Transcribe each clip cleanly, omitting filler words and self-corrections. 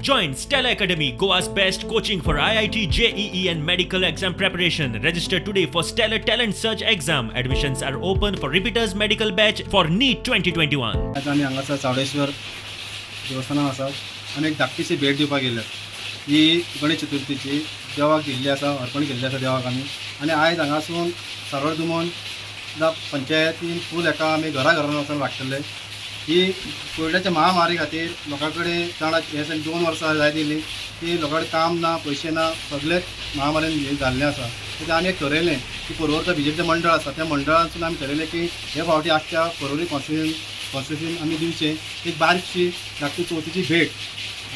Join Stellar Academy, Goa's best coaching for IIT, JEE, and medical exam preparation. Register today for Stellar Talent Search exam. Admissions are open for repeaters medical batch for NEET 2021. आयज आमी हांगासर चावडेश्वर देवस्थानान आसात आनी एक धाकटीशी भेट दिवपाक गेल्यात. ही गणेश चतुर्थीची देवाक दिल्ली आसा, अर्पण केल्ली आसा देवाक आमी. आनी आयज हांगासून सारवार दुमोन पंचायतीन फूल एका आमी घरा घरान वचून वांट्टले. ही कोविडाच्या महामारी खातीर लोकां कडेन चड हे 2 वर्सां जायत येयली की लोकां कडेन काम ना, पयशे ना, सगळेच महामारीन हें जाल्लें आसा. तें आमी एक ठरयलें की पर्वरचो बीजेपीचें मंडळ आसा, त्या मंडळांतसून आमी ठरयलें की हे फावटी आख्ख्या पर्वरी कॉन्स्टिट्युशन आमी दिवचें एक बारीकशी धाकटी चवथीची भेट.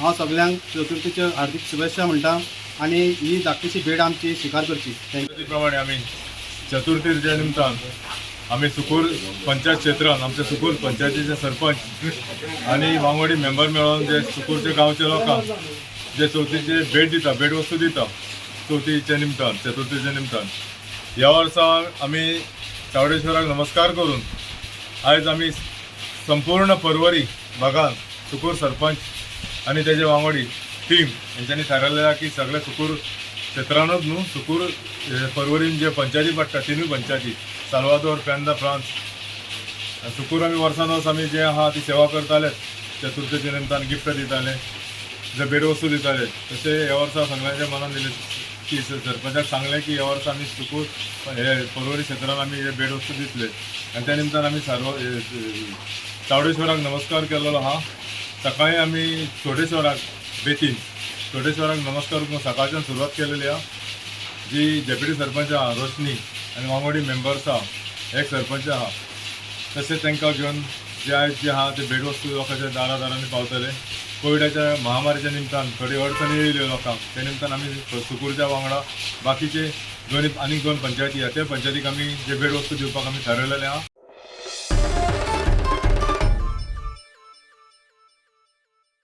हांव सगल्यांक चतुर्थीच्यो हार्दीक शुभेच्छा म्हणटा आनी ही धाकटीशी भेट आमची स्विकार करची. Thank you. प्रमाणे आमी चतुर्थीच्या निमतान आमी सुकूर पंचायत क्षेत्रान आमच्या सुकूर पंचायतीचे सरपंच आनी वांगडी मेंबर मेळोन जे सुकूरच्या गांवच्या लोकांक जे चवथीचे भेट दिता, भेटवस्तू दिता चवथीच्या निमतान, चतुर्थीच्या निमतान. ह्या वर्सा आमी चावडेश्वराक नमस्कार करून आयज आमी संपूर्ण पर्वरी भागान सुकूर सरपंच आनी तेजे वांगडी टीम हेंच्यांनी थारायलें की सगळे सुकूर क्षेत्रानूच न्हू, सुकूर पर्वरीन जे पंचायती पडटा, तिनूय पंचायती, साल्वादोर, पेंदा, फ्रांस आनी सुकूर, आमी वर्सान वर्स आमी जे आहा ती सेवा करतालेच. चतुर्थीच्या निमतान गिफ्ट दिताले, जे भेटवस्तू दिताले. तशें ह्या वर्सा सगळ्यांच्या मनान दिलें की सरपंचाक सांगलें की ह्या वर्सा आमी सुकूर हे पर्वरी क्षेत्रान आमी हे भेटवस्तू दितले आनी त्या निमतान आमी सार्व चावडेश्वराक नमस्कार केलेलो आहा. सकाळी आमी छोटेश्वराक, बेतीन छोटेश्वराक नमस्कार करून सकाळच्यान सुरवात केलेली आहा. जी डेप्युटी सरपंच आहा रोशनी आनी वांगडी मेंबर्स आहा, एक सरपंच आहा, तशेंच तांकां घेवन जे आयज जे आहा ते भेटवस्तू लोकांच्या दारा दारांनी पावतले. कोविडाच्या महामारीच्या निमतान थोडी अडचणी येयल्यो लोकांक. त्या निमतान आमी सुकूरच्या वांगडा बाकीचे दोन आनीक दोन पंचायती आहा, त्या पंचायतीक आमी जे भेटवस्तू दिवपाक आमी थारयलेले आहा.